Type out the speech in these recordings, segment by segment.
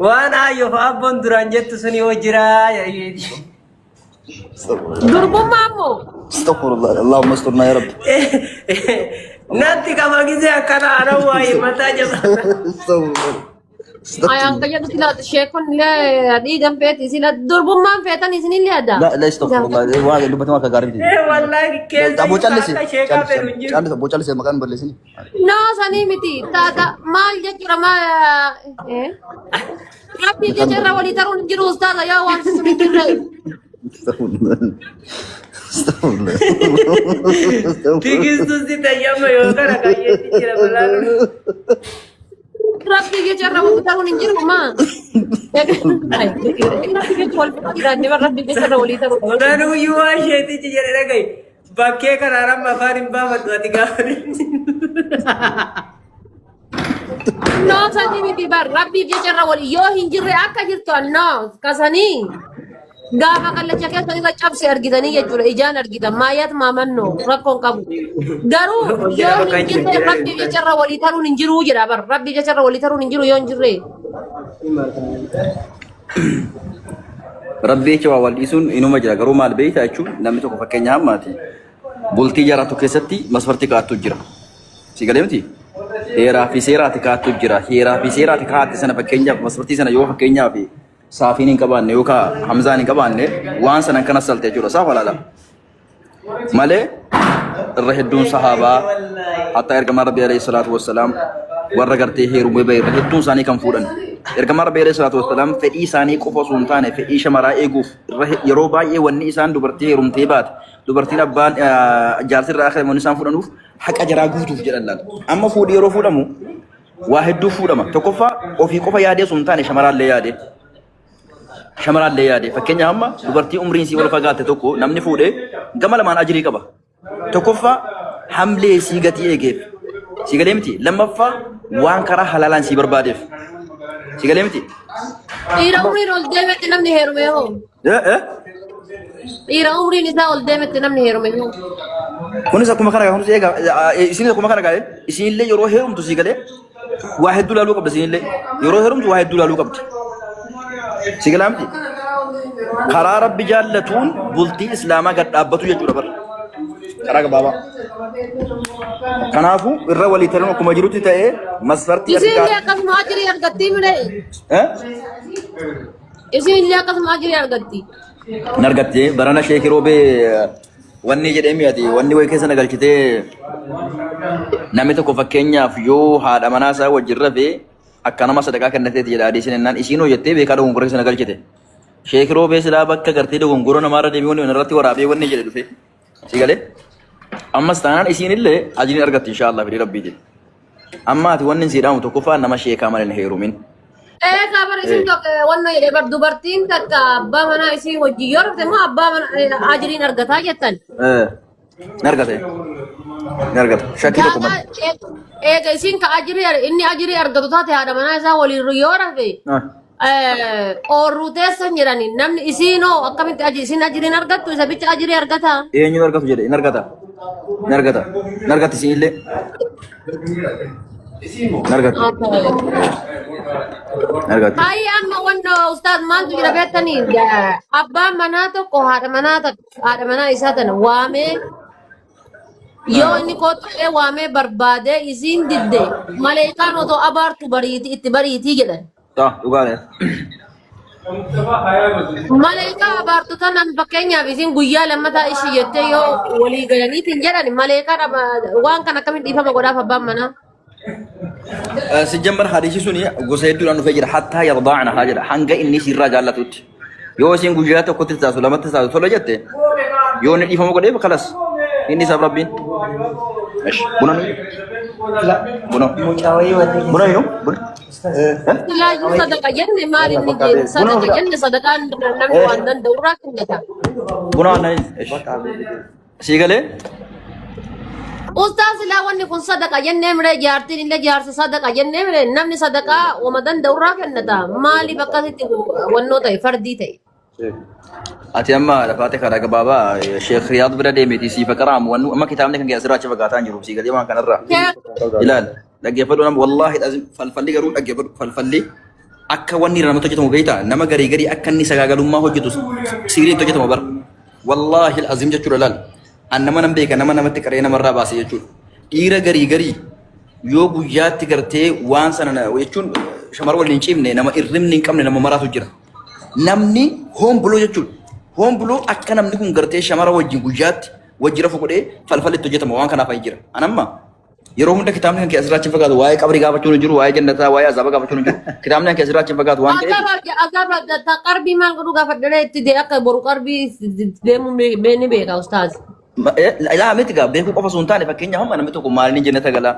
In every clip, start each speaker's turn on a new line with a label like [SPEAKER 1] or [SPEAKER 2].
[SPEAKER 1] Waan aayyoof abboon duraan jettu sun yoo jiraa.
[SPEAKER 2] Durbummaa immoo.
[SPEAKER 3] Astaghfirullah. Allahumma asturna ya Rabbi.
[SPEAKER 1] Natti qaba gisee akkana ana waa'ee mataa jaba.
[SPEAKER 3] Astaghfirullah.
[SPEAKER 2] Ayaan kan jedhu sila sheekon illee dhiigan feeti sila durbummaan feetan isinillee adda.
[SPEAKER 3] La la astaghfirullah. Waa dubbatamaa akka gaarii miti.
[SPEAKER 1] Wallaahi keessa
[SPEAKER 3] Aboo callisi.
[SPEAKER 1] akka sheekaa fedhu hin jiru.
[SPEAKER 3] Callisi aboo callisi maqaan balleessini.
[SPEAKER 2] No sanii miti taata maal jechuudha maal Rabbii jecha irra walii taruun hin jiru ustaaza yoo waan sun hin jirre.
[SPEAKER 3] Astaghfirullah. Astaghfirullah.
[SPEAKER 1] Tigistuu si tayyama yoo kana kayyeetti jira balaan.
[SPEAKER 2] Rabbii jecha irra walii taruun hin jiru maa. Rabbii jecha wal bira jiraanne bar rabbii jecha irra walii taruun.
[SPEAKER 1] Sanuyyuu waan sheetichi jedhe dhagahi. Bakkee kanaa ramma afaan hin baafadhu ati gaafa.
[SPEAKER 2] No sanii miti bar rabbiif jecha irra walii yoo hin jirre akka jirtu no kasanii gaafa kallacha keessan irra cabse argitanii jechuudha ijaan argitan maayaat maamannoo rakkoon qabu garuu yoo hin jirre rabbiif jecha irra walii taruun hin jiruu jedha bar rabbiif jecha irra walii taruun hin jiru yoo hin jirre.
[SPEAKER 3] Rabbii jecha waa wal dhiisuun inuma jira garuu maal beektaa jechuun namni tokko fakkeenya hammaati bultii ijaarratu keessatti masfartii kaa'attu jira. Si galee miti? Heeraa fi seeraati kaa'attu jira. Heeraa fi seeraati kaa'atte sana fakkeenyaaf masfartii sana yoo fakkeenyaaf saafiin hin qabaanne yookaan hamzaan hin qabaanne waan sana kana salte jechuudha. Saafa laala. Malee irra hedduun sahaabaa hatta ergamaa Rabbii alayhi salaatu wassalaam warra gartee heerumee bahe irra hedduun isaanii kan fuudhan. Ergamaa Rabbii alayhi salaatu wassalaam fedhii isaanii qofa osoo hin taane fedhii shamaraa eeguuf irra yeroo baay'ee wanni isaan dubartii heerumtee baate dubartiin abbaan jaarsi irraa akka wanni isaan fuudhanuuf haqa jaraa guutuuf jedhan laala. Amma fuudhi yeroo fuudhamu waa hedduu fuudhama. Tokkoffaa ofii qofa yaadee osoo hin taane shamaraallee yaadee. Shamaraallee yaadee. Fakkeenyaaf amma dubartii umriin sii wal fagaatte tokko namni fuudhee gama lamaan ajirii qaba. Tokkoffaa hamlee sii gatii eegeef. Sii galee miti. Lammaffaa waan karaa halaalaan sii barbaadeef. Sii galee miti.
[SPEAKER 2] Dhiira umriin ol deemetti namni heerume hoo?
[SPEAKER 3] Eh, eh.
[SPEAKER 2] Dhiira umriin isaa ol deemetti namni heerume hoo?
[SPEAKER 3] Kunis akkuma kana kunis eega isinis akkuma kana gaa'e isinillee yeroo heerumtu sii galee waa hedduu laaluu qabda isinillee yeroo heerumtu waa hedduu laaluu qabda. Si galaa miti? Karaa rabbi jaallatuun bultii islaamaa gad dhaabbatu jechuudha bara. Karaa gabaabaa. Kanaafuu irra walii taluun akkuma jirutti ta'ee masfartii
[SPEAKER 2] Isiin illee akkasuma ajirii argattii mire.
[SPEAKER 3] Eh?
[SPEAKER 2] Isiin illee akkasuma ajirii argatti.
[SPEAKER 3] Hin argatte barana sheekii roobee wanni jedhee mi'ati wanni wayii keessa na galchitee namni tokko fakkeenyaaf yoo haadha manaa isaa wajjin rafee akka nama sadaqaa kennateeti jedha hadiisin ennaan isiin hojjettee beekaa dogongora keessa na galchite. Sheekii roobee silaa bakka gartee dogongora namaarra deemee wanni irratti waraabee wanni jedhe dhufe. Si galee? Ammas taanaan isiin illee ajriin argatti inshaallah fedhii rabbiitiin. Amma ati wanni sii dhaamu tokkoffaa nama sheekaa malee hin heerumin.
[SPEAKER 2] Ee kabar isin tokko wanna jedhee bar dubartiin takka abbaa manaa isii wajjin yoo rafte immoo abbaa manaa ajriin argataa jettan.
[SPEAKER 3] Ni argate. Ni argata. Shakkii tokko malee.
[SPEAKER 2] Eega isiin ka ajirii inni ajirii argatu taate haadha manaa isaa waliin yoo rafe oorruu teessan jedhani namni isiinoo akkamitti aji isiin ajiriin argattu isa bicha ajirii argataa.
[SPEAKER 3] Eenyuun argatu jedhe hin argata. Hin argata. Hin argatti isiinillee. Hin argatti. Hin argatti.
[SPEAKER 2] Hayi amma wanna ustaaz maaltu jira beektanii abbaan manaa tokko haadha manaa takka haadha manaa isaa tana waamee yoo inni kootu jedhee waamee barbaadee isiin didde maleekaan otoo abaartu bariiti itti bariitii jedhan.
[SPEAKER 3] Taa dhugaadha.
[SPEAKER 2] Maleekaa abaartu tanaan fakkeenyaaf isiin guyyaa lammataa ishii jettee yoo walii galaniitiin jedhan maleekaan waan kana akkamiin dhiifama godhaaf abbaan manaa.
[SPEAKER 3] Sijjambar hadiisi suni gosa hedduudhaan dhufee jira. Hattaa yardaa'na haa jedha. Hanga inni sirraa jaallatutti. Yoo isiin guyyaa tokkotti taatu lamatti taatu tola jette yoo inni dhiifama godheef kalas inni isaaf rabbiin. Esh buna ni. Buna.
[SPEAKER 1] Mucaa wayii wanni
[SPEAKER 3] Buna inu buna.
[SPEAKER 2] Silaayyuu sadaqa jenne maal inni jedhe sadaqa jenne sadaqaan namni waan danda'u irraa kennata.
[SPEAKER 3] Buna aannan. Esh. Sii galee?
[SPEAKER 2] Ustaan silaa wanni kun sadaqa jennee mire jaartiin illee jaarsa sadaqa jennee mire namni sadaqaa wama danda'u irraa kennata. Maaliif akkasitti wannoo ta'e fardii ta'e?
[SPEAKER 3] Ati amma lafaate karaa gabaabaa Sheekh Riyaad bira deemeeti siif qaraamu wanni amma kitaabni kan kee asirraa achi fagaataa hin jiru sii galee waan kanarraa ilaali. Dhaggeeffadhu nama wallaahi azim falfalli garuu dhaggeeffadhu falfalli akka wanni irra namatti hojjetamu beektaa nama garii garii akka inni sagaagalummaa hojjetu siiriitti hojjetama bara. Wallaahi azim jechuudha laal. An nama nan beeka nama namatti qaree namarraa baase jechuudha. Dhiira garii garii yoo guyyaatti gartee waan sana jechuun shamara waliin hin ciifne nama irrimni hin qabne nama maraatu jira. Namni hoon buloo jechuudha. Hoon buloo akka namni kun gartee shamara wajjin guyyaatti wajji rafu godhee falfalli itti hojjetama waan kanaaf jira. An amma yeroo hunda kitaabni kan kee asirraa achi hin fagaatu waa'ee qabrii gaafachuun hin jiru waa'ee jannataa waa'ee azaaba gaafachuun hin jiru. Kitaabni kan kee asirraa achi hin fagaatu waan ta'eef
[SPEAKER 2] Azaaba azaaba ta qarbii maal godhuu gaafadhee itti dee akka boru qarbii deemu ni beeka ustaaz.
[SPEAKER 3] Ilaa miti gaa beekuu qofa osoo hin taane fakkeenyaaf amma namni tokko maaliin jannata galaa?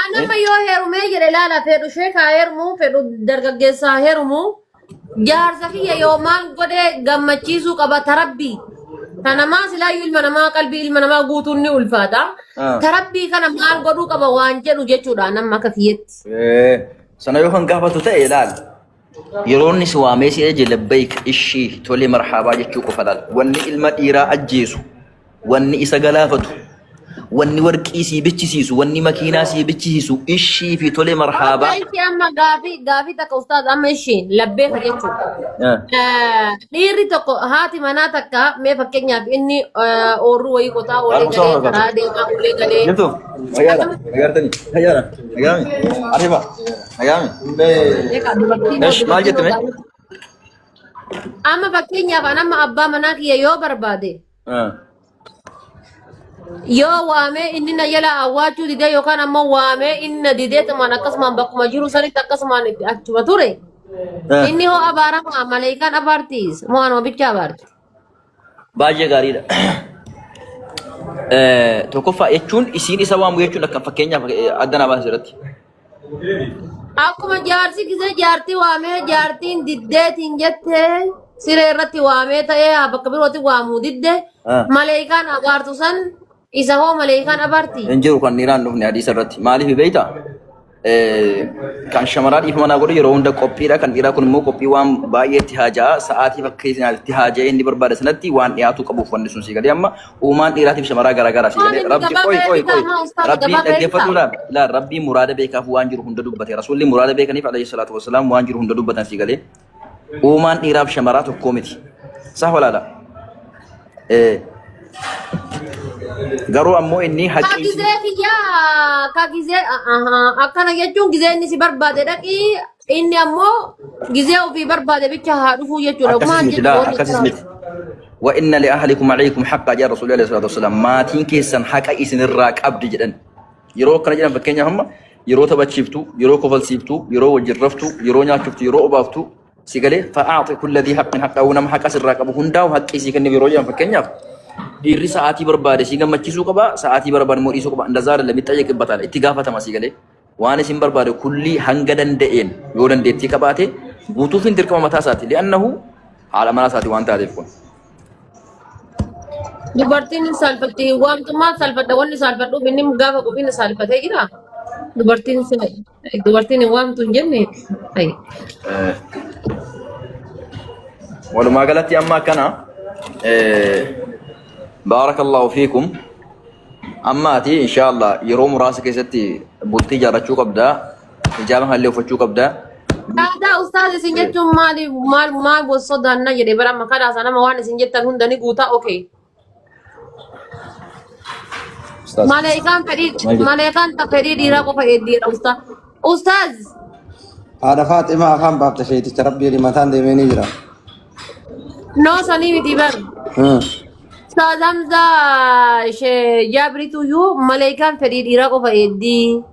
[SPEAKER 2] Anama yoo heerumee jedhe laala fedhu sheekaa heerumuu fedhu dargaggeessaa heerumuu jaarsa kiyya yoo maal godhee gammachiisuu qaba tarabbii. Ta namaa silaayyuu ilma namaa qalbii ilma namaa guutuun ni ulfaata. Tarabbii kana maal godhuu qaba waan jedhu jechuudha nama akka kiyyetti.
[SPEAKER 3] Sana yoo kan gaafatu ta'e ilaal. Yeroo inni si waamee si eje labbayk ishii tolee marhaabaa jechuu qofa laal. Wanni ilma dhiiraa ajjeesu, wanni isa galaafatu, wanni warqii sii bichisiisu, wanni makiinaa sii bichisiisu ishii fi tolee marhaabaa.
[SPEAKER 2] Amma ishee amma gaafii gaafii takka ustaaz amma ishee labbeeka jechuudha. Dhiirri tokko haati manaa takka mee fakkeenyaaf inni oorruu wayii qotaa oolee galee karaa deemaa oolee galee.
[SPEAKER 3] Jirtu? Nagaadha. Nagaartanii. Nagaadha. Nagaami. Arifa. Nagaami.
[SPEAKER 2] Egaa dubartiin hoo
[SPEAKER 3] Esh maal
[SPEAKER 2] dubartiin
[SPEAKER 3] jette
[SPEAKER 2] hoo
[SPEAKER 3] mee?
[SPEAKER 2] gaafii. Amma fakkeenyaaf an amma abbaa manaa kiyya yoo barbaade yoo waamee inni na jala awwaachuu didee yookaan ammoo waamee inni na didee tumaan akkasumaan bakkuma jiru sanitti akkasumaan itti achuma ture. Inni hoo abaaramaa maleekaan abaartiis moo anuma bicha abaarti.
[SPEAKER 3] Baay'ee gaariidha. Tokkoffaa jechuun isiin isa waamu jechuun akka fakkeenyaaf adda naa baase irratti.
[SPEAKER 2] Akkuma jaarsi gisee jaartii waamee jaartiin diddeetiin jettee siree irratti waamee ta'ee haa bakka birootti waamuu didde maleekaan abaartu san isa hoo maleekaan abaarti.
[SPEAKER 3] Hin jiru kan dhiiraan dhufne hadiisa irratti. Maaliif beektaa? Kan shamaraa dhiifama naa godhu yeroo hunda qophiidha. Kan dhiiraa kun immoo qophii waan baay'eetti haajaa sa'aatii bakka itti haaja'ee inni barbaade sanatti waan dhiyaatuu qabuuf wanni sun sii galee amma uumaan dhiiraatiif shamaraa garaagaraa sii
[SPEAKER 2] Maal
[SPEAKER 3] galee
[SPEAKER 2] inni
[SPEAKER 3] rabbi
[SPEAKER 2] gabaa
[SPEAKER 3] qoy
[SPEAKER 2] ba'ee
[SPEAKER 3] qoy
[SPEAKER 2] bitaa
[SPEAKER 3] qoy
[SPEAKER 2] maa ustaaza
[SPEAKER 3] rabbiin
[SPEAKER 2] gabaa ba'ee
[SPEAKER 3] dhaggeeffadhu
[SPEAKER 2] bitaa?
[SPEAKER 3] laal laal rabbiin muraada beekaaf waan jiru hunda dubbate rasuulli muraada beekaniif alayhi salaatu wassalaam waan jiru hunda dubbatan sii galee uumaan dhiiraaf shamaraa tokkoo miti sah walaala Garuu ammoo inni
[SPEAKER 2] Ka
[SPEAKER 3] haqqii
[SPEAKER 2] gizee kiyyaa ka gizee akkana jechuun gizee inni si barbaade dhaqii inni ammoo gizee ofii barbaade bicha haa dhufuu jechuudha.
[SPEAKER 3] akkasis
[SPEAKER 2] Maal
[SPEAKER 3] miti
[SPEAKER 2] jechuudha
[SPEAKER 3] laa
[SPEAKER 2] wanni
[SPEAKER 3] akkasis
[SPEAKER 2] akkanaa?
[SPEAKER 3] miti. Wa inna li ahlikum alaykum haqqa jedha Rasuulli alayhi salaatu wassalaam maatiin keessan haqa isinirraa qabdi jedhan. Yeroo akkana jedhan fakkeenyaaf amma yeroo taphachiiftu, yeroo kofalsiiftu, yeroo wajjin raftu, yeroo nyaachiftu, yeroo obaaftu Si galee fa'aaxi kulla dhii haqqin haqqahu nama haqa sirraa qabu hundaa'u haqqii sii kenneef yeroo jedhan fakkeenyaaf dhiirri sa'aatii barbaade sii gammachiisuu qaba sa'aatii barbaade immoo dhiisuu qaba indazaa አይደለም ይጠየቅበታል itti gaafatama si galee waan isin barbaade kullii hanga danda'een yoo dandeettii qabaate guutuuf hin dirqama mataa isaati li'annahu haadha manaa isaati waan taateef kun.
[SPEAKER 2] Dubartiin hin saalfatti waamtummaa saalfadha wanni saalfadhuuf inni gaafa qufiin saalfatee jira. Dubartiin dubartiin hin waamtu hin jenne. Ayi.
[SPEAKER 3] Walumaa galatti amma akkana baarakallahu fiikum amma ati inshaallah yeroo muraasa keessatti bultii ijaarrachuu qabda hijaaba hallee uffachuu qabda
[SPEAKER 2] Aadaa ustaaz isin jechuun maali maal maal wal sodaanna jedhe bara amma kalaasa nama waan isin jettan hunda ni guutaa okay.
[SPEAKER 3] Ustaaz.
[SPEAKER 2] Maleekaan fedhii
[SPEAKER 3] Maal jedhe?
[SPEAKER 2] maleekaan ta fedhii dhiiraa qofa eeddiidha ustaaz. Ustaaz
[SPEAKER 4] Haadha Faaximaa afaan baafte sheeticha rabbii mataan deemee ni jira.
[SPEAKER 2] noo sanii miti bar. Ustaaz Hamzaa ishee Jaabrituyyuu maleekaan fedhii dhiiraa qofa eeddii.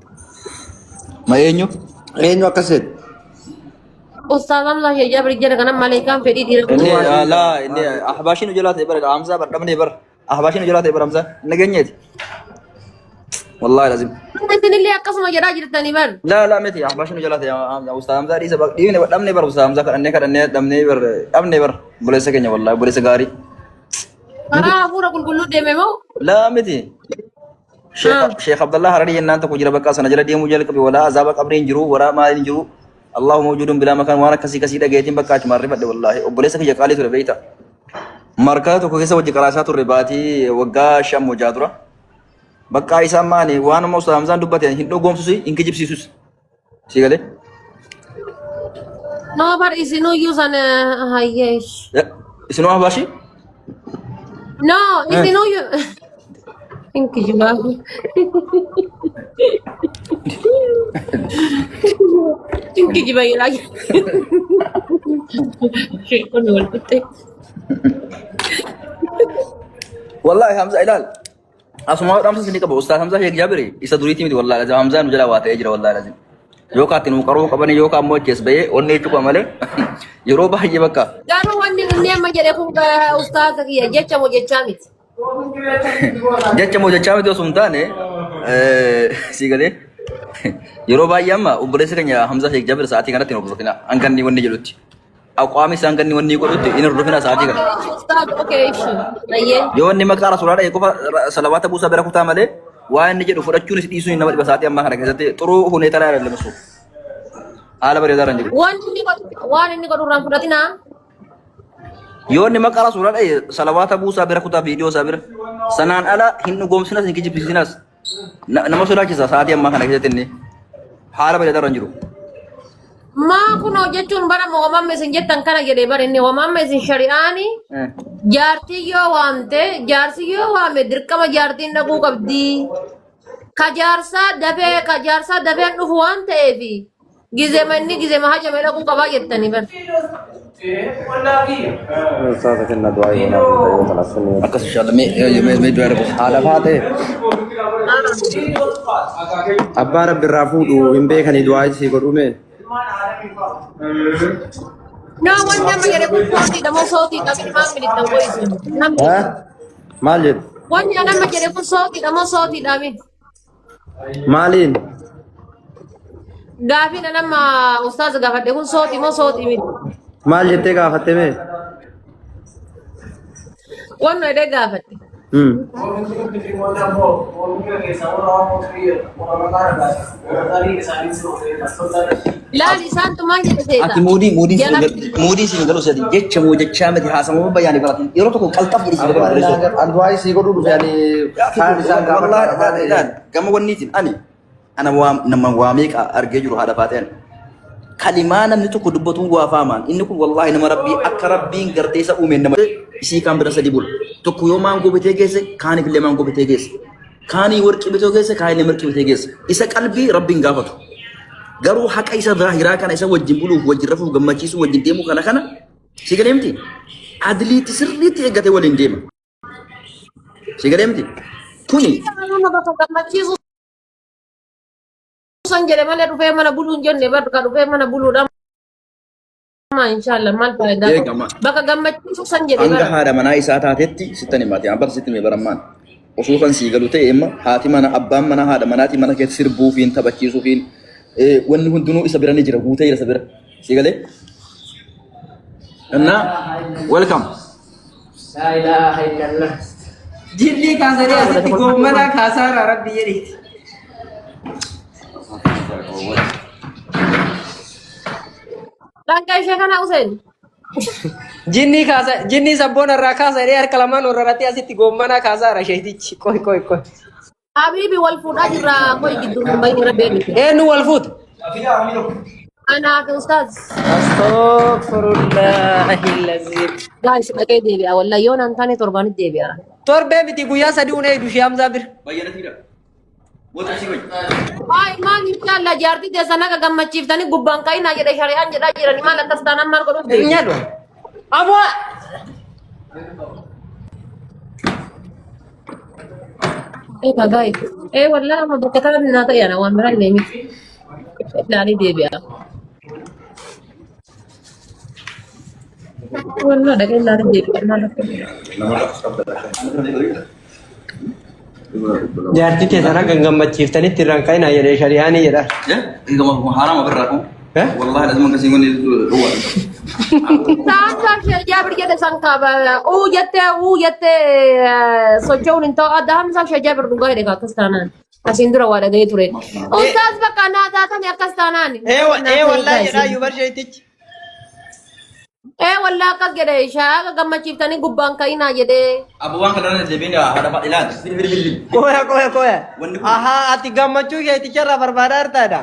[SPEAKER 3] Ma eenyu?
[SPEAKER 4] Eenyu akkas jedhe?
[SPEAKER 2] Ustaaz Hamzaa ishee Jaabri jedha kana maleekaan fedhii dhiiraa qofa
[SPEAKER 3] Inni
[SPEAKER 2] eeddii.
[SPEAKER 3] laa inni ahbaashiin jalaa ta'e bara Hamzaa bar dhabnee bar ahbaashiin jalaa ta'e bara Hamzaa hin dhageenyeeti. Wallaahi lazim.
[SPEAKER 2] Isinillee akkasuma jedhaa jirtanii bar.
[SPEAKER 3] Laa laa miti ahbaashiin jalaa ta'e Ustaaz Hamzaa dhiisa bar dhiifne dhabnee bar Ustaaz Hamzaa kadhannee kadhannee dhabnee bar dhabnee bar buleessa keenya wallaahi buleessa gaarii.
[SPEAKER 2] Karaa hafuura qulqulluu deeme moo?
[SPEAKER 3] Laa miti. Sheekh Abdallah Hararii jennaan tokko jira bakka sana jala deemuu jalqabe walaa azaaba qabrii hin jiru waraa maal hin jiru Allahu mawjuudun bilaa makaan waan akkasii kasii dhageetiin bakka achumaan rifadhe wallaahi obboleessa kiyya qaalii ture beeyta. Markaa tokko keessa wajji qaraasaa turre baatii waggaa 5 moo 6 dura. Bakka isaan maali waanuma Ustaaz Hamzaan dubbate hin dhugoomsus hin kijibsiisus. Si galee?
[SPEAKER 2] No bar isinuyyuu sana hayyeesh.
[SPEAKER 3] Isinuu Ahbaashii?
[SPEAKER 2] No isinuyyuu. Hin kijibaa. Hin kijiba jedhaa. Sheekonni wal fixxe.
[SPEAKER 3] Wallahi Hamza ilaal. Asuma dhaamsa isinii qaba. Ustaaz Hamzaa Sheek Jaabiri isa duriitii miti wallahi lazim. Hamzaa nu jalaa waa ta'ee jira wallahi lazim. Yookaan itti nuu qaroo qabanii yookaan ammoo achi as bahee onnee jechuu qaba malee yeroo baay'ee bakka
[SPEAKER 2] Garuu wanni inni amma jedhe kun ustaaza kiyya jecha moo jechaa miti.
[SPEAKER 3] Jecha moo jechaa miti osoo hin taane sii galee yeroo baay'ee amma obboleessa keenya Hamzaa Sheek Jaabir sa'aatii kanatti hin hordofina hanga inni wanni jedhutti. Aqwaami isaa hanga inni wanni godhutti hin hordofina sa'aatii kana.
[SPEAKER 2] Ustaaz okay ishi. Ayyee.
[SPEAKER 3] Yoo inni maqaa rasuulaa dha'e qofa salawaata buusaa bira kutaa malee waan inni jedhu fudhachuunis dhiisuun nama dhiba sa'aatii ammaa kana keessatti xuruu huneetaa laa ilaallamsu. Haala bareedaa irra hin jiru.
[SPEAKER 2] Waan inni godhu waan inni godhu irraan fudhatinaa.
[SPEAKER 3] Yoo inni maqaa rasuulaa dha'e salawaata buusaa bira kutaa viidiyoo isaa bira. Sanaan ala hin dhugoomsinas hin kijibsiisinas. Nama sodaachisa sa'aatii ammaa kana keessatti inni haala bareedaa irra hin jiru.
[SPEAKER 2] Maa kunoo jechuun bara wamamma isin jettan kana jedhee bara inni wamamma isin shari'aani jaartii yoo waamte jaarsi yoo waame dirqama jaartiin dhaquu qabdi. Ka jaarsaa dafee ka jaarsaa dafeen dhufu waan ta'eef gizema inni gizema hajame dhaquu qabaa jettanii bara.
[SPEAKER 4] Ustaaza kenna du'aa yoo naaf ta'e tana sunni.
[SPEAKER 3] Akkas inshallah mee mee mee du'aa irra
[SPEAKER 4] Haadha faatee abbaa rabbi irraa fuudhu hin beekanii du'aa isii godhu mee.
[SPEAKER 2] No wanni amma jedhe kun sootiidha moo sootiidha maal militan qo'isu.
[SPEAKER 4] Eh? Maal jedhu?
[SPEAKER 2] Wanni amma jedhe kun sootiidha moo sootiidha miti.
[SPEAKER 4] Maaliin?
[SPEAKER 2] Gaafiin an amma ustaaza gaafadhe kun sootii moo sootii miti.
[SPEAKER 4] Maal jettee gaafatte mee?
[SPEAKER 2] Wanni jedhee gaafadhe.
[SPEAKER 4] Hmm.
[SPEAKER 2] Laal isaantu maal jedhe seeta.
[SPEAKER 3] Ati muudii muudii
[SPEAKER 2] Jala
[SPEAKER 3] muudii siin galu sadi jecha moo jechaa miti haasamu bayyaani barati yeroo tokko qalxaf jedhi siin galu.
[SPEAKER 4] An du'aa isii godhuu dhufe ani kaan isaan gaafadha.
[SPEAKER 3] Ilaal gama wanniitiin ani ana waa nama waa meeqa argee jiru haadha faatee ani. Kalimaa namni tokko dubbatuun waa faamaan inni kun wallaahi nama rabbii akka rabbiin gartee isa uumeen nama isii kaan bira sadi bula. Tokko yoo maangoo bitee geesse kaaniif illee maangoo bitee geesse. Kaanii warqii bitee geesse kaanii warqii bitee geesse. Isa qalbii rabbiin gaafatu. Garuu haqa isa zaahiraa kana isa wajjin buluuf wajjin rafuuf gammachiisuu wajjin deemuu kana kana si galee miti. Adliitti sirriitti eeggatee waliin deema. Si galee miti. Kuni
[SPEAKER 2] Nama bakka gammachiisu san jedhe malee dhufee mana buluu hin jenne bar ka dhufee mana buluudha ma inshallah maal faayidaa qaba.
[SPEAKER 3] Eegama.
[SPEAKER 2] Bakka gammachiisu san jedhe
[SPEAKER 3] Hanga
[SPEAKER 2] bara.
[SPEAKER 3] haadha manaa isaa taatetti sittan himaati. Abbaan sitti hime barammaan. Osoo kan sii galu ta'e imma haati mana abbaan mana haadha manaatii mana keessa sirbuufiin taphachiisuufiin wanni hundinuu isa bira ni jira guutee jira isa bira. Sii galee? Innaa welcome.
[SPEAKER 1] Laa ilaaha illallah. Jilli kaasanii asitti goommanaa kaasaara rabbi jedhiiti.
[SPEAKER 2] Dhaqqa ishee kana Useen.
[SPEAKER 1] Jinnii kaasa jinnii sabboon irraa kaasa jedhee harka lamaan warraratee asitti goommanaa kaasaara sheetichi. Qoy qoy qoy.
[SPEAKER 2] Habiibi wal fuudhaa jirra qoy gidduu hin bahin rabbi eegite.
[SPEAKER 1] Eenyu wal fuuta?
[SPEAKER 2] Anaa fi ustaaz.
[SPEAKER 1] Astaghfirullahi lazim.
[SPEAKER 2] Guys dhaqee deebi'a wallahi yoo naan taane torbaanitti deebi'a.
[SPEAKER 1] Torbee miti guyyaa sadii unee dushee Hamzaa bira.
[SPEAKER 3] Bayyanatiidha. Wata si wayya.
[SPEAKER 2] Waay maal inshallah jaartii teessan akka gammachiiftanii gubbaan ka'inaa jedhe shari'aan jedhaa jirani maal akkas taanaan maal godhuuf deemu.
[SPEAKER 1] Nyaadhu. Aboo.
[SPEAKER 2] Eh bagaay. Eh wallahi amma bakka kana naa ta'e ana waan biraan deemi. Ilaalii deebi'a. Wallahi dhaqee ilaalii deebi'a maal akka
[SPEAKER 1] Jaartii teessan akka hin gammachiiftanitti irraan ka'inaa jedhee shari'aanii jedha.
[SPEAKER 3] Haarama birraa kun.
[SPEAKER 1] Eh?
[SPEAKER 3] Wallahi lazima akkasii wanni dhuwa.
[SPEAKER 2] Saansaa ishee jaabir jedhe san qaba. Uu jettee uu jettee socho'uun hin ta'u. Adda hamsaa ishee jaabir dhugaa jedhe akkas taanaan. Asiin dura waa dhaga'ee ture. Ustaas bakka naa taatani akkas taanaan.
[SPEAKER 1] Ee wallahi jedhaa yubar sheetichi.
[SPEAKER 2] Ee wallaa akkas jedhe shaaqa gammachiiftanii gubbaan ka'inaa jedhee.
[SPEAKER 3] Abbo waan kana irra deebiin haadha fa'a ilaali. Fili fili fili.
[SPEAKER 1] Qoya qoya qoya.
[SPEAKER 3] Wanni kun-
[SPEAKER 1] Ahaa ati gammachuu sheeticharraa barbaadaa jirtaadha.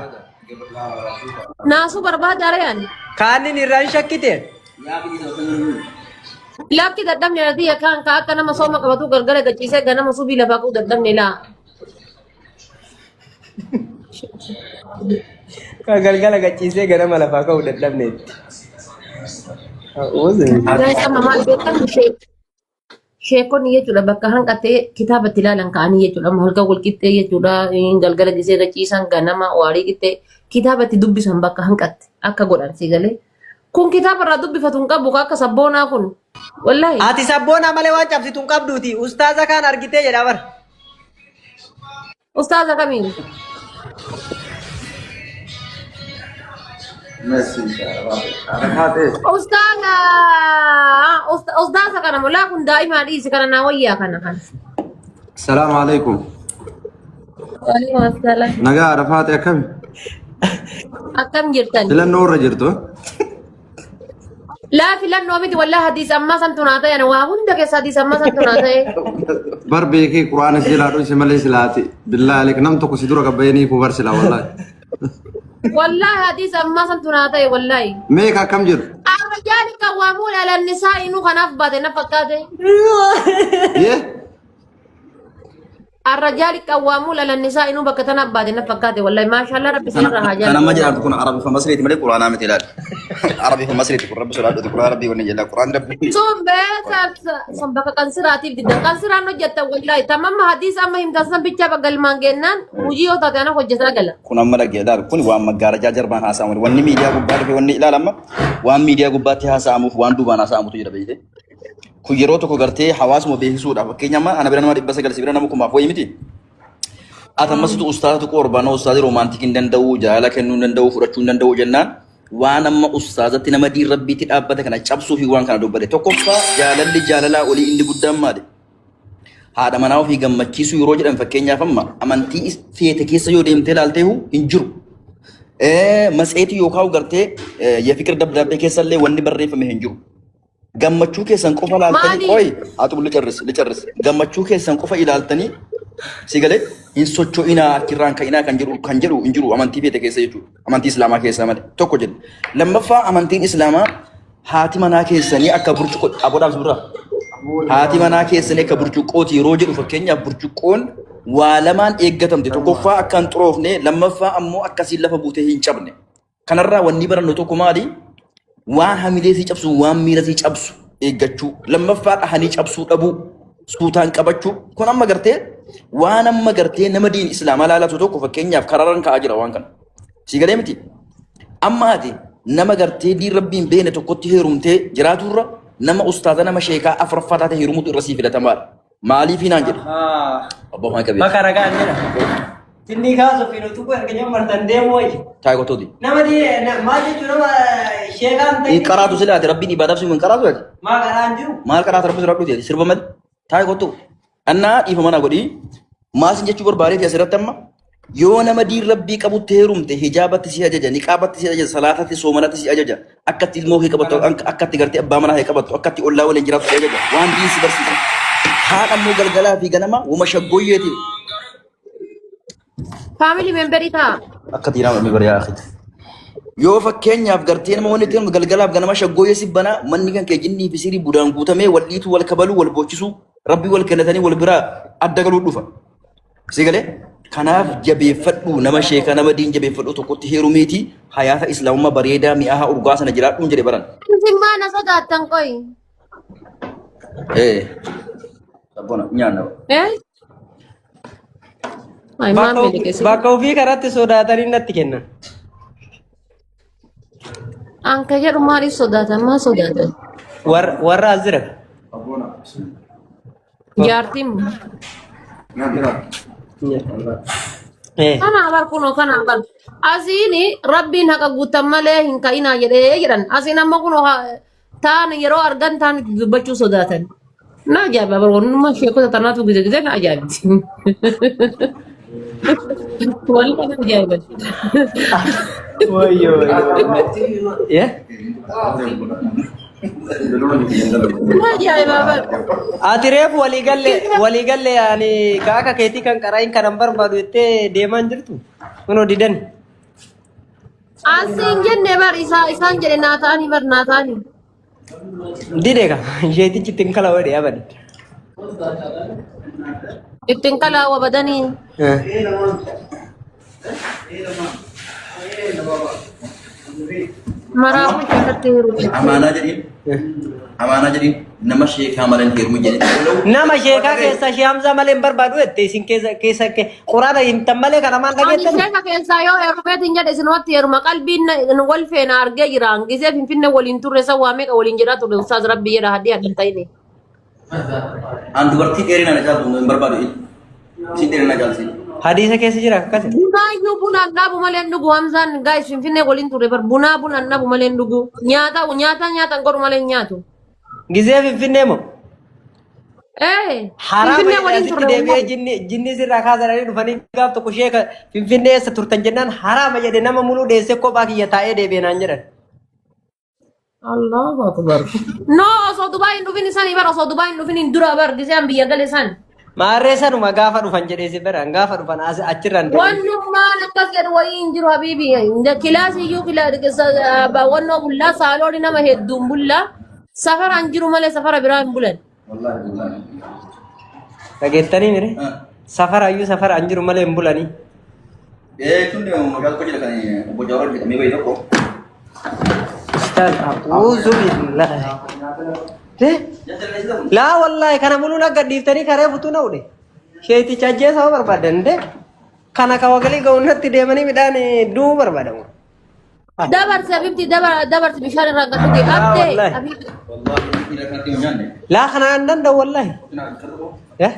[SPEAKER 2] Naasuu barbaada re'an.
[SPEAKER 1] Kaanin irraa hin shakkite.
[SPEAKER 3] Yaa biyya sana kun
[SPEAKER 2] Lakki dadhabne ati kaan ka akka nama sooma qabatu galgala gachiisee ganama subii lafaa ka'u dadhabne laa.
[SPEAKER 1] Ka galgala gachiisee ganama lafaa ka'u dadhabneetti.
[SPEAKER 2] Guys amma maal beektan sheekonni jechuudha bakka hanqatee kitaaba itti ilaalan ka'anii jechuudha amma halkan wal qixxee jechuudha galgala gisee gachiisan ganama waarii qixxee kitaaba itti dubbisan bakka hanqatte akka godhan si galee. Kun kitaaba irraa dubbifatu hin qabu akka sabboonaa kun. Wallaahi.
[SPEAKER 1] Ati sabboonaa malee waan cabsitu hin qabduuti. Ustaaza kaan argitee jedha bara.
[SPEAKER 2] Ustaaza kamiin? Ustaaza ustaaza kana mulaa kun daa'imaa dhiisi kana naa wayyaa kana kana.
[SPEAKER 4] Salaamu alaikum.
[SPEAKER 2] Waalaikum assalaam.
[SPEAKER 4] Nagaa haadha faate akkami?
[SPEAKER 2] Akkam jirtan?
[SPEAKER 4] Filannoo irra jirtu.
[SPEAKER 2] Laa filannoo miti wallaa hadiis ammaa santu naa ta'e waa hunda keessa hadiis ammaa santu naa ta'e.
[SPEAKER 4] Bar beekee quraana si jalaa dhoyse malee silaati. Billaa aleek nam tokko si dura gabbayanii kuu bar silaa wallaahi.
[SPEAKER 2] Wallaahi hadiis ammaa santu naa ta'e wallaahi.
[SPEAKER 4] Meeqa akkam jiru?
[SPEAKER 2] Arrajaali kan waamuu dhalannisaa inuu kanaaf baate na fakkaate.
[SPEAKER 4] Yee?
[SPEAKER 2] Arrajaali qawwaamuu lalannisaa inuu bakka tana baate na fakkaate wallahi maashaallah rabbi sirra haa
[SPEAKER 3] Kan amma
[SPEAKER 2] jaalatu.
[SPEAKER 3] jedhamtu kun Arabifa Masriiti malee Quraanaa miti ilaali. Arabifa Masriiti kun rabbi sodaadhuti Quraan rabbii wanni jedha Quraan rabbii.
[SPEAKER 2] Sun beesa sun bakka qansiraatiif diddan qansiraan hojjettan wallahi tamamma hadiis amma himtan san bichaa galmaan gennaan hojii yoo taate ana hojjetaa gala.
[SPEAKER 3] Kun amma dhagee ilaali kun waan maggaarajaa jarbaan haasa'amu wanni miidiyaa gubbaa dhufe wanni ilaali amma waan miidiyaa gubbaatti haasa'amuuf waan duubaan haasa'amutu jira beekte. Kun yeroo tokko gartee hawaasuma beeksisuudhaaf fakkeenya amma ana bira nama 900 si bira nama kumaaf wayii miti. Ati ammasitu ustaazatu qorbaana ustaazi roomaantik hin danda'u jaalala kennuu hin danda'u fudhachuu hin danda'u jennaan waan amma ustaazatti nama diin rabbiitti dhaabbate kana cabsuu fi waan kana dubbate tokkoffaa jaalalli jaalalaa olii inni guddaan maali? Haadha manaa ofii gammachiisuu yeroo jedhan fakkeenyaaf amma amantii feete keessa yoo deemtee ilaalteehu hin jiru. Matseetii yookaan gartee yefiqir dabdaabbee keessa illee wanni barreeffame hin jiru. Gammachuu keessan qofa ilaaltanii
[SPEAKER 2] Maali?
[SPEAKER 3] qoy haa licarris licarris gammachuu keessan qofa ilaaltanii si galee hin socho'inaa achirraan ka'inaa kan jedhu hin jiru amantii feete keessa jechuudha. Amantii Islaamaa keessa malee tokko jedhe. Lammaffaa amantiin Islaamaa haati manaa keessanii akka burcuqqoo aboodhaaf suuraa haati manaa keessanii akka burcuqqooti yeroo jedhu fakkeenyaaf burcuqqoon waa lamaan eeggatamte tokkoffaa akka hin xuroofne lammaffaa ammoo akkasiin lafa buutee hin cabne. Kanarraa wanni barannu tokko maali? Waan hamilee sii cabsu, waan miira sii cabsu eeggachuu. Lammaffaa dhahanii cabsuu dhabuu, suutaan qabachuu. Kun amma gartee waan amma gartee nama diin islaamaa laalatu tokko fakkeenyaaf karaarran ka'aa jira waan kana. Sii galee miti? Amma ati nama gartee diin rabbiin beekne tokkotti heerumtee jiraaturra nama ustaaza nama sheekaa afuraffaa taate heerumutu irra sii filatamaadha. Maaliif naan jedhe? Abbaa maa qabeessa.
[SPEAKER 1] Bakka ragaan jedha. Tinni kaasuuf hin utuu erga jammartan deemu wayya.
[SPEAKER 3] Taa'ee kottooti.
[SPEAKER 1] Nama maal jechuun nama sheekaan
[SPEAKER 3] Hin qaraatu silaati rabbiin ibaadaaf si hin qaraatu ati.
[SPEAKER 1] Maa qaraan jiru?
[SPEAKER 3] Maal qaraata rabbi sodaadhuuti ati sirba malee. Taa'ee kottu. Annaa dhiifama naa godhii. Maal sin jechuu barbaadeeti asirratti amma yoo nama diin rabbii qabutti heerumte hijaabatti si ajaja niqaabatti si ajaja salaatatti soomanatti si ajaja akkatti ilmoo kee qabattu akkatti gartee abbaa manaa kee qabattu akkatti ollaa waliin jiraatu si ajaja waan diin si barsiisa. Haadha immoo galgalaa fi ganama wama shaggooyyeeti
[SPEAKER 2] Family memberii ta'a.
[SPEAKER 3] Akka diinaa godhame bari'aa akhi. Yoo fakkeenyaaf gartee nama wanni ta'e galgalaaf ganama shaggooyyee si banaa manni kan kee jinnii fi sirii budaan guutamee wal dhiituu wal kabaluu wal boochisuu rabbii wal kennatanii wal biraa adda galuu dhufa. Si galee kanaaf jabeeffadhu nama sheeka nama diin jabeeffadhu tokkotti heerumiiti hayaata islaamummaa bareedaa mi'aahaa urgaa sana jiraadhuun jedhe baran.
[SPEAKER 2] Isin maa na sodaattan qoyi?
[SPEAKER 3] Ee. Sabboona nyaanna.
[SPEAKER 2] Eh? Ay, maal fedhe keessi?
[SPEAKER 1] Bakka ofii karatti sodaatanii natti kennan.
[SPEAKER 2] Anka jedhu maaliif sodaatan? Maal sodaatan?
[SPEAKER 1] Warra as jira.
[SPEAKER 2] Jaartiin
[SPEAKER 1] Eh.
[SPEAKER 2] kana bar kunoo kana bar. Asiin rabbiin haqa guutan malee hin ka'inaa jedhee jedhan. Asiin amma kunoo taan yeroo argan taan itti dubbachuu sodaatan. Na ajaa'iba bar wannummaa sheekota tanaatu gise gise na ajaa'ibti. Walli na ajaa'iba.
[SPEAKER 1] Wayyo wayyo. Yeah.
[SPEAKER 2] Ajaa'iba bar.
[SPEAKER 1] Ati reefu walii galle walii galle ani ka akka keetii kan qaraayin kanan barbaadu jettee deemaa hin jirtu. Kunoo didan.
[SPEAKER 2] Asiin jenne bar isaa isaan jedhe naa ta'anii bar naa ta'anii.
[SPEAKER 1] Dide ka isheetichi ittiin kala godhe abadan.
[SPEAKER 2] Ittiin kalaawa badanii. Maraafuu keessatti heerume.
[SPEAKER 3] Amaanaa jedhiin. Amaanaa jedhiin nama sheekaa malee hin heerumu jedhiin.
[SPEAKER 1] Nama sheekaa keessaa shee Hamzaa malee hin barbaadu jette isin keessa keessa quraana himtan malee kana maal
[SPEAKER 2] Ani
[SPEAKER 1] dhageettan?
[SPEAKER 2] sheeka keessaa yoo heerumeetiin jedhe isinumatti heeruma qalbiin wal feena argee jira. Gisee Finfinnee waliin turre san waa meeqa waliin jedhaa turre ustaaz rabbi jedha haddii hadhan ta'ine.
[SPEAKER 3] An dubartii dheerina na caaltu hin barbaadu. Isin dheerina na caalti.
[SPEAKER 1] Hadiisa keessa jira akkasi.
[SPEAKER 2] Bunaa iyyuu bunaan dhaabu malee hin dhugu Hamzaan gaayis Finfinnee waliin turre bar bunaa bunaan dhaabu malee hin dhugu. Nyaata nyaata nyaatan godhu malee hin nyaatu.
[SPEAKER 1] Gizee Finfinnee moo?
[SPEAKER 2] Ee
[SPEAKER 1] Haraama
[SPEAKER 2] Finfinnee
[SPEAKER 1] jedhee
[SPEAKER 2] waliin
[SPEAKER 1] asitti
[SPEAKER 2] turre
[SPEAKER 1] deebi'ee
[SPEAKER 2] wallahi.
[SPEAKER 1] jinni jinni sirraa kaasanii dhufanii gaaf tokko sheeka Finfinnee eessa turtan jennaan haraama jedhe nama muluu dheessee kophaa kiyya taa'ee deebi'e naan jedhan.
[SPEAKER 2] Allahu akbar. No osoo Dubaay hin dhufin isaan bar osoo Dubaay hin dhufin hin dura bar gisee an biyya gale san.
[SPEAKER 1] Maarree sanuma gaafa dhufan jedhee si biraan gaafa dhufan as achirraan deebi'e.
[SPEAKER 2] Wannummaan akkas jedhu wayii hin jiru habiibi. Kilaasii iyyuu wannoo bullaa saalooni nama hedduun bullaa safaraan jiru malee safara biraa hin bulan.
[SPEAKER 3] Wallaahi wallaahi.
[SPEAKER 1] Dhageettanii mire? Safara iyyuu safara an jiru malee hin bulanii.
[SPEAKER 3] Ee tun mucaa tokko jira kan obbo Jawar jedhamee bahe tokko.
[SPEAKER 1] Ustaaz a'uuzu billaahi. Eh? Laa wallaahi kana muluu nagga dhiiftanii karee futuu na udhe. Sheeticha ajjeesa hoo barbaadan de kana ka wagalii ga'unnatti deemanii midhaan du'uu barbaadamu.
[SPEAKER 2] Dabarsi habibti dabarsi bishaan irraa gad dhuge
[SPEAKER 1] Laa
[SPEAKER 2] abdee
[SPEAKER 1] wallaahi.
[SPEAKER 2] habiibti.
[SPEAKER 3] Wallaahi dhiira kanatti hin nyaanne.
[SPEAKER 1] Laa kana an danda'u wallaahi. Eh?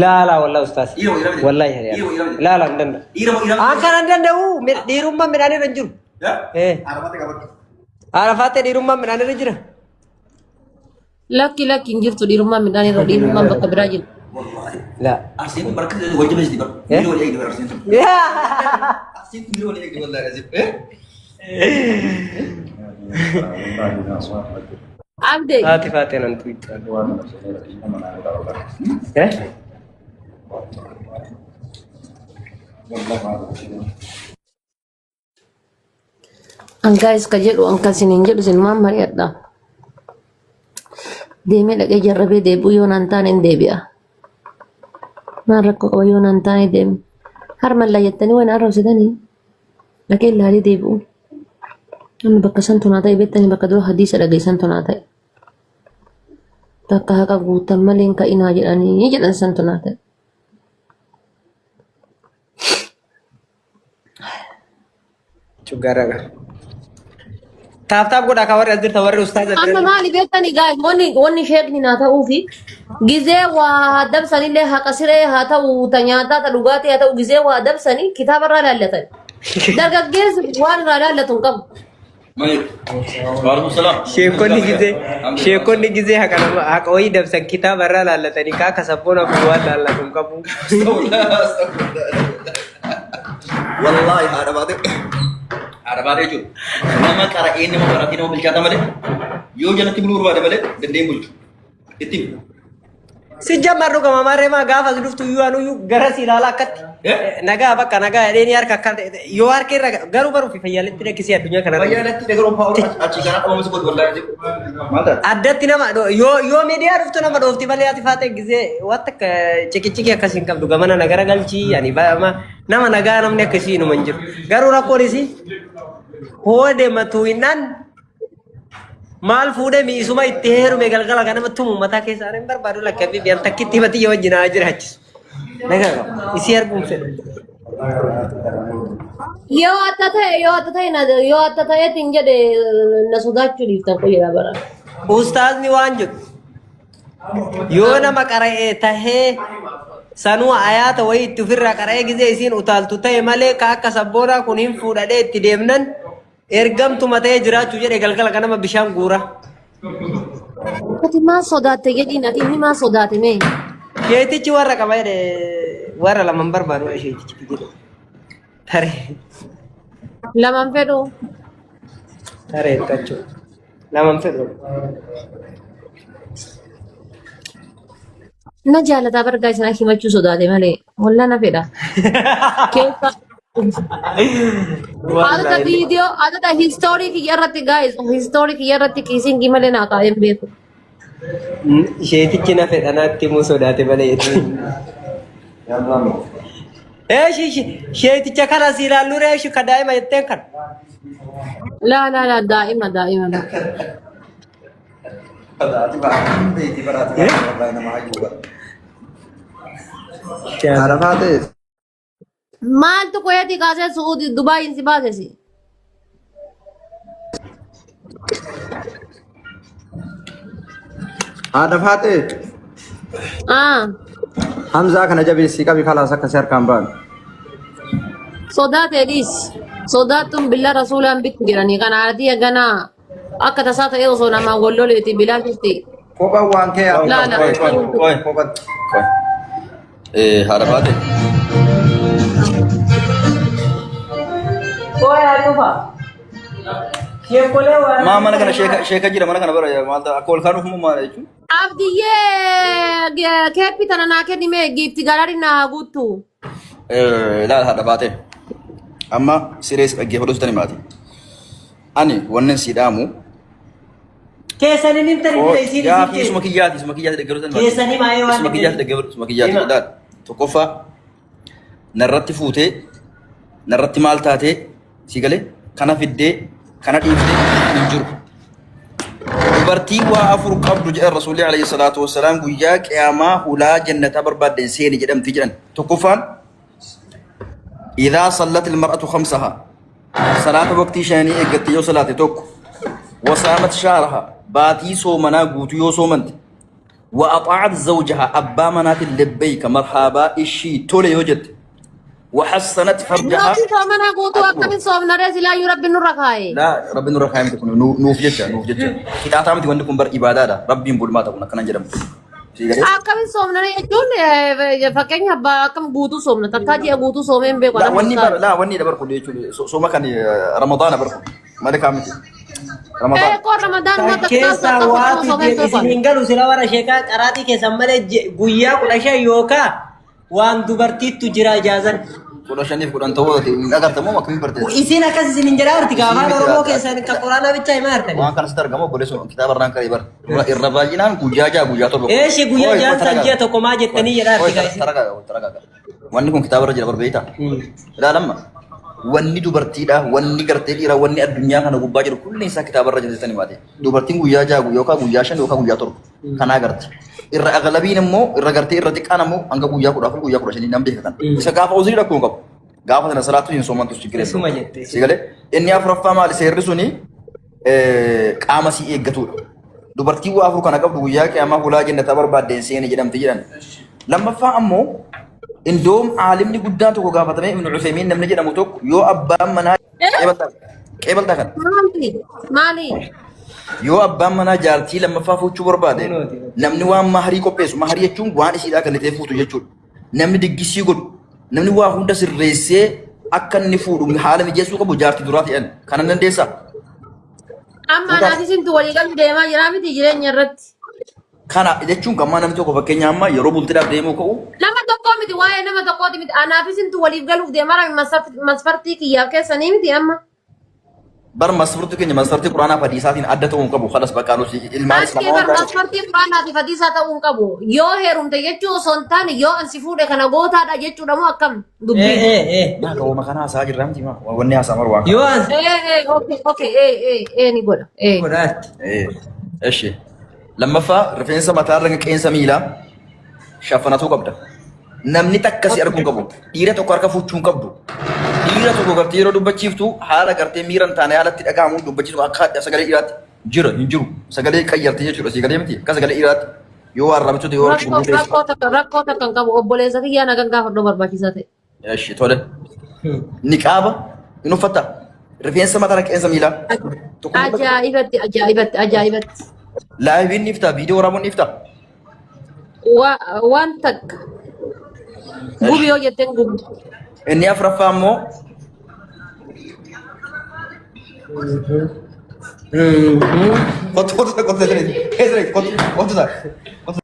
[SPEAKER 1] Laa laa wallaahi ustaaz.
[SPEAKER 3] Dhiira moo dhiira miti?
[SPEAKER 1] Wallaahi
[SPEAKER 3] Dhiira moo dhiira miti?
[SPEAKER 1] laa laa hin danda'u.
[SPEAKER 3] Dhiira moo dhiira
[SPEAKER 1] An
[SPEAKER 3] miti?
[SPEAKER 1] kana hin danda'u dhiirummaan midhaan irra hin jiru. Eh.
[SPEAKER 3] Arafate qabadhu.
[SPEAKER 1] Arafaattee dhiirummaan midhaan irra jira.
[SPEAKER 2] Lakki lakki hin jirtu dhiirummaan midhaan irra dhiirummaan bakka biraa jiru.
[SPEAKER 3] Wallaahi.
[SPEAKER 1] Laa.
[SPEAKER 3] Arsiin kun barka wal jabeessiti bara.
[SPEAKER 1] Eh?
[SPEAKER 3] Miira wal eegdi bara arsiin tun. Arsiin tun miira wal eegdi wallaahi azim. Eh?
[SPEAKER 2] Abdee
[SPEAKER 1] Haati faatee nan tuqxe. Eh?
[SPEAKER 2] Angaayis ka jedhu an kan isiniin jedhu isin maan mari'adha. Deemee dhaqee jarrabee deebi'u yoo naan taane hin deebi'a. Maal rakkoo qaba yoo naan taane deemu. Harmallaa jettanii waan arrabsitanii dhaqee ilaalee deebi'u. Namni bakka san tunaa ta'e beektanii bakka dura hadiisa dhageessan tunaa ta'e. Bakka haqa guutan malee hin ka'inaa jedhanii jedhan san tunaa ta'e.
[SPEAKER 1] Cuggaarraa gara. Taap taap godhaa ka warri as jirtan warri ustaaza bira
[SPEAKER 2] Amma maali beektani gaa'e wanni wanni sheekni naa ta'uu fi gizee waa dabsanillee haqa siree haa ta'u ta nyaataa ta dhugaatii haa ta'u gizee waa dabsanii kitaaba irraa laallatan. Dargaggeessi waan irraa laallatu hin qabu.
[SPEAKER 3] Maali? Waalaikum salaam.
[SPEAKER 1] Sheekonni gizee sheekonni gizee haqa nama haqa wayii dabsan kitaaba irraa laallatanii kaa akka sabboona kun waan laallatu hin qabu.
[SPEAKER 3] Wallaahi haadha baatee haadha baatee jechuudha. Nama qara'ee nama baratee nama bilchaata malee yoo jalatti buluu barbaade malee dandeen bulchu. Itti himi.
[SPEAKER 1] Si jammar dhugama marree maa gaafa as dhuftu iyyuu anuyyuu gara si ilaala akkatti.
[SPEAKER 3] Eh?
[SPEAKER 1] Nagaa bakka nagaa jedhee ni harka akka yoo harka irra garuu baruu fi fayyaaletti dhakkisee addunyaa kanarra.
[SPEAKER 3] Fayyaa natti dhagaruun paawur achi kana dhabamsi godhu wallaahi. Maal taate?
[SPEAKER 1] Addatti nama yoo yoo miidiyaa dhuftu nama dhoofti malee ati faatee gisee waan takka ciqiciqii akkasii hin qabdu gamana nagara galchii ani nama nagaa namni akkasii inuma hin jiru. Garuu rakkoon isii hoode matuu hinnaan Maal fuudhee mi'isuma itti heerume galgala ganama tumu mataa keessa ani hin barbaadu lakki habibi an takkitti himati yoo wajjin haa jiraachisu. Nagaa qaba. Isii arguun fedhu.
[SPEAKER 2] Yoo atta ta'e yoo atta ta'e na yoo atta ta'eetiin jedhe na sodaachuu dhiiftan qoyyaa bara.
[SPEAKER 1] Ustaazni waan jedhu yoo nama qara'ee tahee sanuu ayaata wayii itti ofirraa qara'ee gizee isiin utaaltu ta'e malee ka akka sabboonaa kun hin fuudhadhee itti deemnan Ergamtuma ta'ee jiraachuu jedhe galgala ganama bishaan guura.
[SPEAKER 2] Ati maa sodaatte jedhiin ati inni maa sodaate mee?
[SPEAKER 1] Sheetichi warra qaba jedhe warra lama hin barbaadu sheetichi jedhe. Taree
[SPEAKER 2] Laman fedhu.
[SPEAKER 1] taree hirkachuu. Lama hin fedhu.
[SPEAKER 2] Na jaalataa bargaa isin himachuu sodaate malee. Wallaa na fedha. Keessa adada
[SPEAKER 1] Wallaahi.
[SPEAKER 2] viidiyoo adada histoorii kiyya irratti guys histoorii kiyya irratti kiisingii malee naa kaa'ee hin beeku.
[SPEAKER 1] Isheetichi na fedha naatti himuu sodaate malee. Eeshi sheeticha kana si ilaallu reeshi ka daa'ima jetteen kana.
[SPEAKER 2] Laa laa laa daa'ima daa'ima laa.
[SPEAKER 4] Haadha faatee
[SPEAKER 2] Maaltu qoyati kaasee Su'uudi Dubaayin si baasesi?
[SPEAKER 4] Haadha faatee
[SPEAKER 2] Ah,
[SPEAKER 4] Hamzaa kana jabeessii qabi kalaas akka si harkaan ba'an.
[SPEAKER 2] sodaatee dhiis. Sodaattuun billaa rasuulaan bittu jedhanii kana haadha ganaa akka tasaa ta'ee osoo namaan wal loleeti bilaa jirti.
[SPEAKER 4] Kophaan waan kee haa
[SPEAKER 2] Laa laa.
[SPEAKER 3] Qoy, qoy, qoy.
[SPEAKER 4] Kophaan.
[SPEAKER 3] Qoy. Haadha baate.
[SPEAKER 1] Qoy haa dhufa. Sheekolee waan.
[SPEAKER 3] Maa mana kana sheeka sheeka jira mana kana bara maal ta'a akka ol kaanuuf immoo maal jechuun?
[SPEAKER 2] Abdiyyee keeppi tana naa kenni mee giifti garaari naa haa guuttu.
[SPEAKER 3] Ilaala haadha baate. Amma sirees dhaggeeffadhu sitan himaati. Ani wannan si dhaamu
[SPEAKER 1] Keessanii ni himtanii bita isiin
[SPEAKER 3] yaa
[SPEAKER 1] isin
[SPEAKER 3] fi isuma kiyyaati isuma kiyyaati dhaggeeffadhu sitan himaati.
[SPEAKER 1] Keessanii maayee waan
[SPEAKER 3] Isuma kiyyaati dhaggeeffadhu isuma kiyyaati
[SPEAKER 1] Hima.
[SPEAKER 3] ilaala. Tokkoffaa narratti fuutee narratti maal taatee si galee kana fiddee kana dhiiftee hin jiru. Dubartii waa afur qabdu jedhan Rasuulli alayhi salaatu wassalaam guyyaa qiyaamaa hulaa jannataa barbaaddeen seeni jedhamti jedhan. Tokkoffaan idhaa sallat ilmar'atu khamsaha salaata waqtii shanii eeggatte yoo salaate tokko wasaamat shaaraha baatii soomanaa guutuu yoo soomante wa axaa'at zawjaha abbaa manaatiin lebbeeyka marhaabaa ishii tole yoo jette wa hassanat farjaha
[SPEAKER 2] Nuti soomana guutuu akkamiin soomnaree silaayyuu rabbi nurra kaa'e.
[SPEAKER 3] Laa rabbi nurra kaa'e miti kun nuuf jecha nuuf jecha qixaataa miti wanni kun bar ibaadaadha rabbiin bulmaata kun akkanan jedhamu. Sii galee?
[SPEAKER 2] Akkamiin soomnaree jechuun fakkeenya abbaa akkam guutuu soomna takkaa ji'a guutuu soomee hin beeku.
[SPEAKER 3] Laa wanni bar laa wanni dabar kun jechuun sooma kan ramadaana bar kun malee kaan miti. Ramadaan.
[SPEAKER 2] Koo ramadaan
[SPEAKER 1] Kan
[SPEAKER 2] takkaa
[SPEAKER 1] keessaa
[SPEAKER 2] takkaa
[SPEAKER 1] waatu
[SPEAKER 2] soomee hin beeku.
[SPEAKER 1] isin hin galu sila warra sheekaa qaraatii keessan malee guyyaa 15 yookaa waan dubartiittu jira ijaazan.
[SPEAKER 3] 15f 10 ta'uu hin agartamoo akkamiin barte?
[SPEAKER 1] Isin akkas isin hin jedhaa jirti afaan
[SPEAKER 3] Isin miti
[SPEAKER 1] Oromoo
[SPEAKER 3] ati-
[SPEAKER 1] keessan kan quraanaa bichaa himaa jirtani.
[SPEAKER 3] Waan kanasitti argamu obboleessuun kitaaba irraan qaree bara. Irra baay'inaan guyyaa 6 guyyaa 7.
[SPEAKER 1] Eeshi guyyaa 6 san ji'a tokko maa jettanii jedhaa jirti gaa isin.
[SPEAKER 3] Taragaaga taragaaga. Wanni kun kitaaba irra jira bar beektaa? Ilaalamma. Wanni dubartiidha, wanni gartee dhiira, wanni addunyaa kana gubbaa jiru kulli isaa kitaaba irra jira jettanii maate. Dubartiin guyyaa 6 yookaan guyyaa 5 yookaan guyyaa 7 kanaa garti. Irra aglabiin immoo irra gartee irra xiqqaan immoo hanga guyyaa 14 guyyaa 15 nam beeka kan. Isa gaafa uzrii rakkoo hin qabu. Gaafa sana salaatu hin soomantu si
[SPEAKER 1] Isuma jette.
[SPEAKER 3] Si galee inni afuraffaa maali seerri suni qaama sii eeggatudha. Dubartiin waa afur kana qabdu guyyaa qiyaamaa hulaa jannataa barbaaddeen seeni jedhamti jedhan. Lammaffaa ammoo indoom aalimni guddaan tokko gaafatamee Ibnu Usaymiin namni jedhamu tokko yoo abbaan manaa qeebaltaa qeebaltaa kana
[SPEAKER 2] Maali? Maali?
[SPEAKER 3] yoo abbaan manaa jaartii lammaffaa fuuchuu barbaade namni waan maharii qopheessu maharii jechuun waan isiidhaa kennitee fuutu jechuudha. Namni diggisii godhu namni waa hunda sirreessee akka inni fuudhu haala mijeessuu qabu jaartii duraa ta'an kana dandeessaa?
[SPEAKER 2] Amma anaaf isintu walii galu deemaa jiraa miti jireenya irratti.
[SPEAKER 3] Kana jechuun kan namni tokko fakkeenya amma yeroo bultiidhaaf deemuu ka'u
[SPEAKER 2] Nama tokkoo miti waa'ee nama tokkooti miti anaaf isintu waliif galuuf deemaa jira masfartii kiyyaaf keessanii miti amma.
[SPEAKER 3] Bar masfartii keenya masfartii quraanaa fi hadiisaatiin adda ta'uu hin qabu. Kalas bakka nuti ilmaan
[SPEAKER 2] Askee
[SPEAKER 3] islaamaa
[SPEAKER 2] bar
[SPEAKER 3] waan taaneef.
[SPEAKER 2] masfartii quraanaa fi hadiisaa ta'uu hin qabu. Yoo heerumte jechuu osoo hin taane yoo an si fuudhe kana gootaadha jechuudha moo akkam
[SPEAKER 1] Eh
[SPEAKER 2] dubbiin.
[SPEAKER 1] eh eh.
[SPEAKER 3] Maa gawuma kana haasaa jirra miti maa wanni haasaa maru waan kana.
[SPEAKER 1] Yoo as
[SPEAKER 2] Eh eh okay okay eh eh eh ni godha eh.
[SPEAKER 1] godhaatti.
[SPEAKER 3] Eh, Eshi. Lammaffaa rifeensa mataa irra qeensa miilaa shaffanatuu qabda. Namni takka si arguu hin qabu. Dhiira tokko harka fuuchuu hin qabdu. Dhiira tokko gartee yeroo dubbachiiftu haala gartee miira hin taane haalatti dhaga'amuun dubbachiisu akka adda sagalee dhiiraatti jira hin jiru. Sagalee qayyarte jechuudha si galee miti akka sagalee dhiiraatti yoo arrabsitu yoo
[SPEAKER 2] Rakkoo
[SPEAKER 3] gurgurteessu.
[SPEAKER 2] rakkoo takka hin qabu obboleessa kiyyaa nagan gaafadhu barbaachisaa ta'e.
[SPEAKER 3] Eshi tole. Niqaaba hin uffatta. Rifeensa mataa qeensa miilaa. Tokko
[SPEAKER 2] Ajaa'ibatti ajaa'ibatti ajaa'ibatti.
[SPEAKER 3] Laayiviin ni ifta viidiyoo waraabuun ni ifta.
[SPEAKER 2] Waan takka gubi yoo jetteen gubi.
[SPEAKER 3] Inni afuraffaa immoo Kottu kottu kottu kottu kottu kottu.